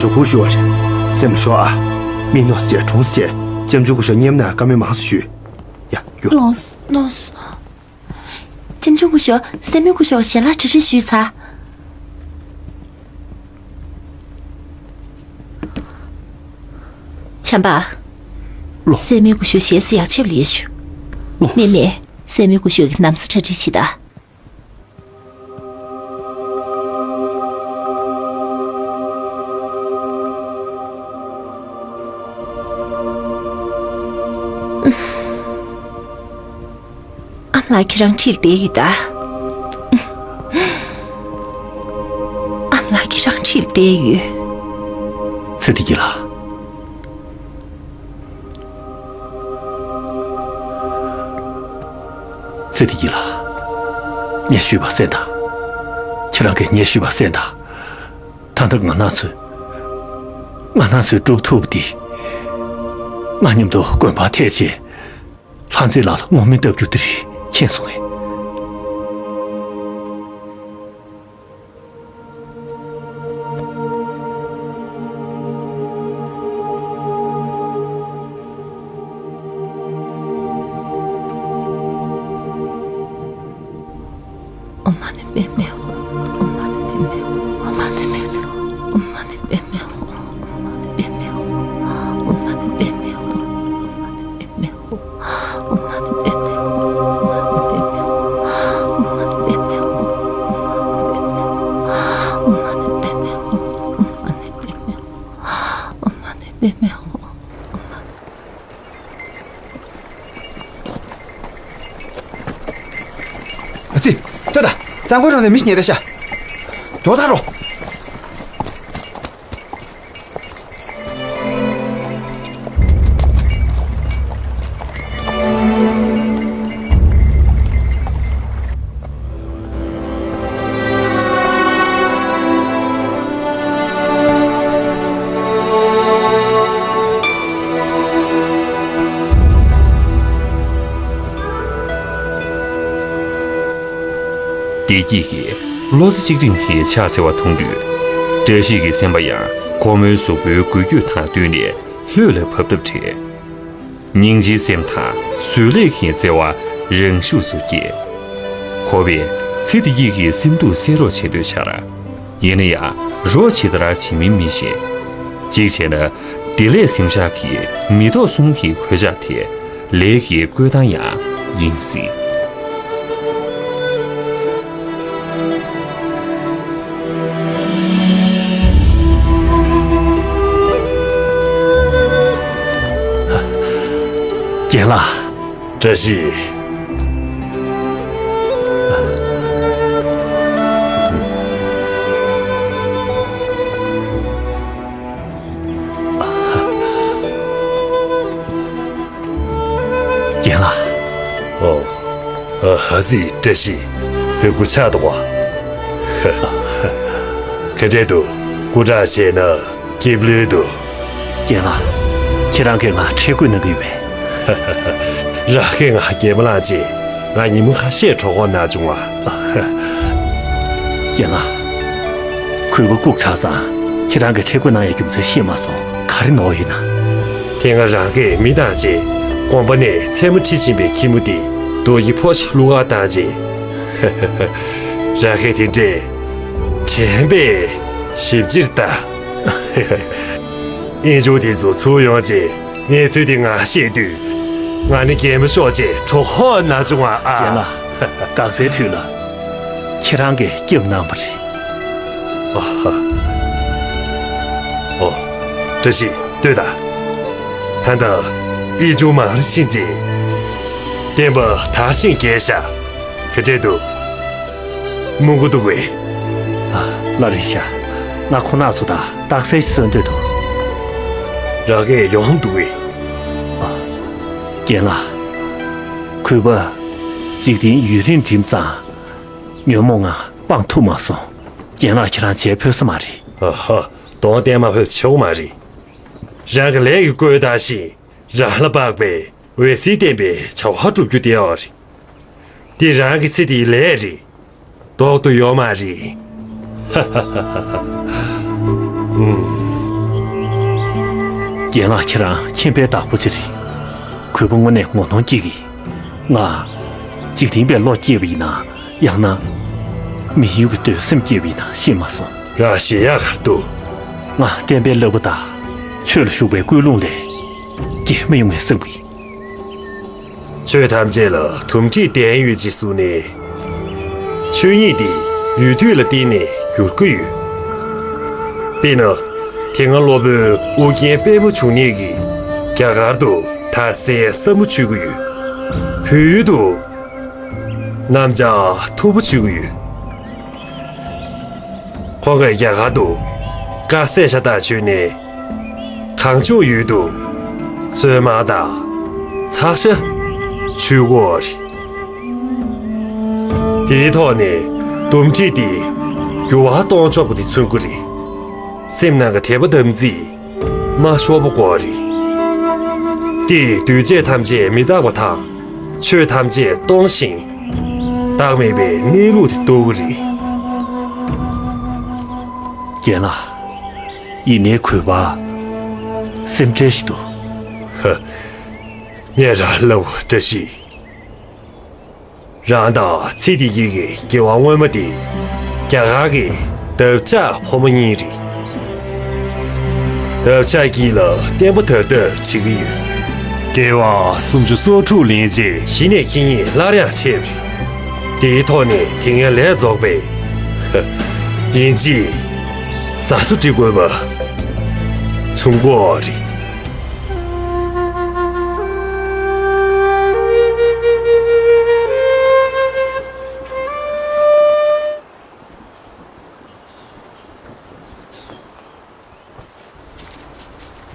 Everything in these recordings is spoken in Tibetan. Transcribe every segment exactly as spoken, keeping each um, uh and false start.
ཞོ་སྐུ་ཞུ་བ་རེད། སེམས་ལ་ཞོག་ཨ། མི་ནོར་བྱས་གྲོངས་བྱས། ལྕམ་ཆུང་སྐུ་ཞབས་མཉམ་ན་བཀའ་མོལ་མང་སུ་ཞུས། ཡ་རྒྱུ། ལོངས་ལོངས། ལྕམ་ཆུང་སྐུ་ཞབས། སྲས་མོ་སྐུ་ཞབས་ཞལ་ལག་གྲ་སྒྲིག་ཞུས་ཚར། བྱམས་པ། ལོ། སྲས་མོ་སྐུ་ཞབས་ཞལ་གསེར་ཡག་ཆེབ་ལས་ཞུ། ལོ། མེ་མེ། སྲས་མོ་སྐུ་ཞབས་ཀྱི་ན་བཟའ་གྲ་སྒྲིག་བྱེད་ད། ཨ་མ་ལགས་ཁྱེད་རང་ཁྲིད་བསྡད་ཡོད་ད། ཨ་མ་ལགས་ཁྱེད་རང་ཁྲིད་བསྡད་ཡོད། ཚེ་བདེ་སྐྱིད་ལགས། ཚེ་བདེ་སྐྱིད་ལགས། ངས་ཞུས་པ་གསན་དང་། ཁྱེད་རང་གིས་ངས་ཞུས་པ་གསན་དང་། ད་ལྟ་ང་རང་ཚོས། ང་རང་ཚོས་སྒྲུབ་ཐུབ་པ་འདི། ང་མཉམ་དུ་དགོན་པར་ཐད་བྱས། ལྷ་མཛེས་ལགས་ལ་ངོ་མི་བཏབ་རྒྱུ་དེ་རེད་མཁྱེན་སོང་ངས། ཨོཾ་མ་ཎི་པདྨེ་ཧཱུྃ། ཨོཾ་མ་ཎི་པདྨེ་ཧཱུྃ། ཨོཾ་མ་ཎི་པདྨེ་ཧཱུྃ། ཨོཾ་མ་ཎི་པདྨེ་ཧཱུྃ། ཨོཾ་མ་ཎི་པདྨེ་ཧཱུྃ། ཨོཾ་མ་ཎི་པདྨེ་ཧཱུྃ། ཨོཾ་མ་ཎི་པདྨེ་ཧཱུྃ། ཨོཾ་མ་ཎི་པདྨེ་ཧཱུྃ། ཨོཾ་མ་ཎི་པདྨེ་ཧཱུྃ། ཨོཾ་མ་ཎི་པདྨེ་ཧཱུྃ། ཨོཾ་མ་ཎི་པདྨེ་ཧཱུྃ། ཨོཾ་མ་ཎི་པདྨེ་ཧཱུྃ། ཨོཾ་མ་ཎི། ཨ་ཙི། ལྟོས་དང་། གཙང་པོའི་རང་ལ་མི་ཞིག་ཉལ་བསྡད་ཤག། མགྱོགས་ཐར་རོགས། བདེ་སྐྱིད་ཀྱིས་བློ་རྩེ་གཅིག་སྒྲིམ་གྱིས་ཕྱག་འཚལ་བ་མཐོང་དུས། བཀྲ་ཤིས་ཀྱི་སེམས་པ་ཡང་ཁོ་མོའི་གཟུགས་པོའི་འགུལ་སྐྱོད་དང་བསྟུན་ནས་ལྷོད་ལ་བབས་སྟབས་བྲལ། སྙིང་རྗེའི་སེམས་དང་བཟོད་ལས་ཀྱི་བརྩེ་བ་རང་ཤུགས་སུ་སྐྱེས། ཁོ་པས་ཚེ་བདེ་སྐྱིད་ཀྱི་སེམས་སྡུག་སེལ་རོགས་བྱེད་འདོད་འཆར། ཡིན་ན་ཡང་རོགས་ཇི་ལྟར་བྱེད་མིན་མི་ཤེས། གཅིག་བྱས་ན་བདེ་ལེགས་གཟིམ་ཤག་གི་མེ་ཏོག་གསུམ་གྱི་གོད་ཆག་དེ་ལས་ཀྱི་བཀོད་སྟངས་ཡང་ཡིན་སྲིད། རྒན་ལགས། བཀྲ་ཤིས། རྒན་ལགས། ཨོ། ཨ་ཧ་ཙི། བཀྲ་ཤིས། ཙི་གུ་ཆགས་འདུག་ག། ག་འདྲས་འདུག། སྐུ་དྲག་བྱས་ན་སྐྱིད་པོ་ལོས་འདུག། རྒན་ལགས། ཁྱེད་རང་གིས་ང་ཁྲེལ་དགོད་གནང་གི་ཡོད་པས། རང་གིས་ང་རྒན་པོ་ལངས་རྗེས་ང་ཉིན་མོ་ཁ་ཤས་གྲོད་ཁོག་ན་བྱུང་བ། རྒན་ལགས། གུས་པ་ལྐུགས་དྲགས་ཙང་ཁྱེད་རང་གིས་ཁྲེལ་དགོད་གནང་ཡའི་རྒྱུ་མཚན་ཤེས་མ་སོང་། ག་རེ་ནོར་ཡོད་ན། དེ་སྔ་རང་གིས་མི་བཏང་རྗེས་དགོན་པ་ནས་མཚན་མོ་ཁྲིད་ཕྱིན་པའི་ཁྱི་མོ་དེ་རྡོ་ཡི་ཕོ་ཞིག་བླུག་ག་བཏང་རྗེས། རང་གིས་དེ་འདྲས་དྲན་པས་ཞིབ་ཕྱིར་ལྟ། དབྱིན་ཇུག་དེ་ཚོ་ཚུར་ཡོང་རྗེས་གནས་ཚུལ་དེ་ང་ཤེས་དུས། ང་ནི་རྒན་པོ་ཤོར་རྗེས་གྲོད་ཁོག་ན་བྱུང་བ་ཨ། རྒན་ལགས། འགག་རྩའི་དུས་ལ། ཁྱེད་རང་གིས་སྐྱབས་གནང་བ་རེད། ཨ་ཧ། ཨོ། བཀྲ་ཤིས། ལྟོས་དང་། ད་ལྟ་དབྱིན་ཇུག་མང་རུ་ཕྱིན་རྗེས། བསྟན་པ་དར་ཞིང་རྒྱས་ཤག། ག་འདྲས་འདུག། སྨུག་པོ་འདུག་གས། ཨ། ལ་རེད་ཤག། ང་ཁོ་ན་ཚོ་དང་རྟགས་གསལ་ཞིག་བཟོ་འདོད་འདུག། རང་གིས་ཡོང་འདུག་གས། ཨ། རྒན་ལགས། གུས་པ་འཇིག་རྟེན་ཡུན་རིང་འགྲིམ་ཙང་ཉོན་མོངས་ང་སྤང་ཐུབ་མ་སོང་། རྒན་ལགས་ཁྱེད་རང་རྗེས་ཕོད་ས་མ་རེད། ཨ་ཧ། གདོང་བསྟན་མ་ཕོད་ཆོག་མ་རེད། རང་གི་ལས་ཀྱི་བཀོད་དག་བཞིན་རང་ལ་དཔག་པའི་འོད་ཟེར་ལྡན་པའི་བྱ་བ་སྒྲུབ་རྒྱུ་དེ་ཨ་རེད། འདི་རང་གི་ཚེ་འདིའི་ལས་རེད། ལྡོག་ཏུ་ཡོད་མ་རེད། ཧ་ཧ་ཧ་ཧ། ཨུམ། རྒན་ལགས་ཁྱེད་རང་མཁྱེན་པའི་བདག་པོ་ཅིག་རེད། གུས་པ་དངོས་གནས་ངོ་གདོང་སྐྱེ་གི། ང་འཇིག་རྟེན་པའི་བློ་སྐྱེས་པ་ཡིན་ན། ཡང་ན་མི་ཡུལ་གྱི་འདོད་སེམས་སྐྱེས་པ་ཡིན་ན་ཤེས་མ་སོང་། རང་ཞེ་ཡག་གར་འདུག་ང་བསྟན་པའི་བླ་སྤུ་དང་ཆོས་ལ་ཞུགས་པའི་ཀུན་སློང་ལས་བརྒལ་མི་ཡོང་ངས་བསམ་གི། ཆོས་ཐམས་ཅད་ལ་དུམ་གྲིས་བརྟེན་ཡོད་ཅེས་གསུངས་ནས། ཆོས་ཉིད་དེ་ཡུལ་དུས་ལ་བརྟེན་ནས་འགྱུར་གྱི་ཡོད། དཔེར་ན། དེ་སྔ་སློབ་དཔོན་ཨུ་རྒྱན་དཔལ་མོ་འབྱུང་གནས་ཀྱིས་རྒྱ་གར་དུ་དར་སྲས་ཟབ་མོ་མཆོད་ཀྱི་ཡོད། བོད་ཡུལ་དུ་གནམ་ལྕགས་མཐུ་བོ་མཆོད་ཀྱི་ཡོད། ཁོང་གིས་རྒྱ་གར་དུ་དཀར་ཟས་ཤ་སྟག་མཆོད་ནས། གངས་ལྗོངས་ཡུལ་དུ་སོན་མ་དང་ཚགས་ཤ་མཆོད་ཀྱི་ཡོད་རེད། དེའི་ཐོག་ནས་དུམ་གྲིས་དེ་འགྱུར་བ་གཏོང་ཆོག་པ་དེ་མཚོན་གྱི་རེད། སེམས་ནང་གི་དད་པ་དམ་ཚིག་མ་ཤོར་བ་དགོས་རེད། དེས་འདུས་བྱས་ཐམས་ཅད་མི་རྟག་པ་དང་། ཆོས་ཐམས་ཅད་སྟོང་ཞིང་བདག་མེད་པའི་གནས་ལུགས་དེ་རྟོགས་ཀྱི་རེད། རྒན་ལགས། ཡིན་ནའི་གུས་པ་སེམས་ཁྲལ་ཞིག་འདུག་ཧ། ངས་རང་ལབ་བཀྲ་ཤིས། རང་དང་ཚེ་འདི་ཡི་གི་སྐྱེ་བ་སྔོན་མ་དེ་རྒྱ་གར་གྱི་འདབ་ཆགས་ཕོ་མོ་གཉིས་རེད། འདབ་ཆགས་དཀྱིལ་ལ་བརྟན་པོ་དར་ཐབས་བྱེད་ཀྱི་ཡོད། སྐྱེ་བ་སུམ་ཅུ་སོ་དྲུག་ལེན་རྗེས། གཞི་ནས་ཁེ་གཉིས་སླར་ཡང་འཕྲད་པ་རེད། དེའི་ཐོག་ནས་དེ་སྔའི་ལས་རྫོགས་པས། ཡིན་གཅིག་ཟ་སུ་འབྲི་དགོས་པ་བྱུང་གོ་རེད།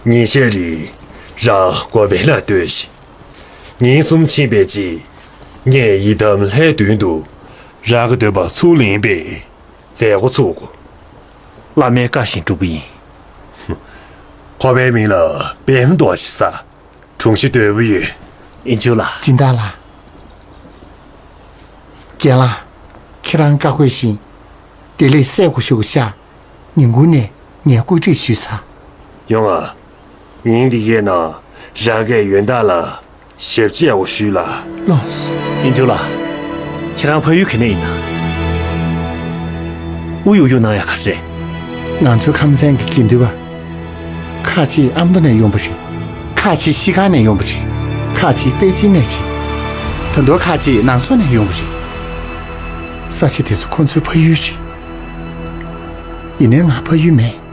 ཉིན་ཤས་རིང་རང་གོ་པལ་ལ་སྡོད་ཤིག་ཉིན་གསུམ་ཕྱིན་པའི་རྗེས། ངས་ཡི་དམ་ལྷའི་མདུན་དུ་རང་གི་འདོད་པ་ཚུར་ལེན་པའི་མཛད་སྒོ་ཚུགས་དགོས། བླ་མའི་བཀའ་བཞིན་སྒྲུབ་པ་ཡིན། ཁོ་པའི་མིང་ལ་བེམ་རྡོ་ཞེས་ཟེར། དྲུང་ཞིག་འདོད་པ་ཡོད། ཨིན་ཇུ་ལགས། སྦྱིན་བདག་ལགས། རྒན་ལགས། ཁྱེད་རང་བཀའ་བསྒོས་བཞིན་བདེ་ལེགས་སྲས་སྐུ་ཞུ་གི་ཤག་ཉིན་གུང་ནས་ངས་བཀོད་སྒྲིག་ཞུས་ཚར། ཡོང་ང་། ཉིན་འདི་གའི་ནང་རང་གིས་ཡོན་བདག་ལ་ཞབས་ཕྱི་ཡག་པོ་ཞུས་ལ། ལོངས། ཨིན་ཇུ་ལགས། ཁྱེད་རང་ཕ་ཡུལ་ག་ནས་ཡིན་ན། ཨུ་ཡུག་ཡུག་གནང་ཡག་ག་རེ་རེད། ང་ཚོའི་ཁམས་ཚན་གྱི་དགེ་འདུན་པ། ཁག་ཅིག་ཨ་མདོ་ནས་ཡོང་བ་རེད། ཁག་ཅིག་ཤི་ཁང་ནས་ཡོང་བ་རེད། ཁག་ཅིག་པེ་ཅིན་ནས་རེད། ད་དུང་ཁག་ཅིག་ནང་སོག་ནས་ཡོང་བ་རེད། ས་ཆ་དེ་ཚོ་ཁོང་ཚོའི་ཕ་ཡུལ་རེད། ཡིན་ནའི་ང་ཕ་ཡུལ་མེད།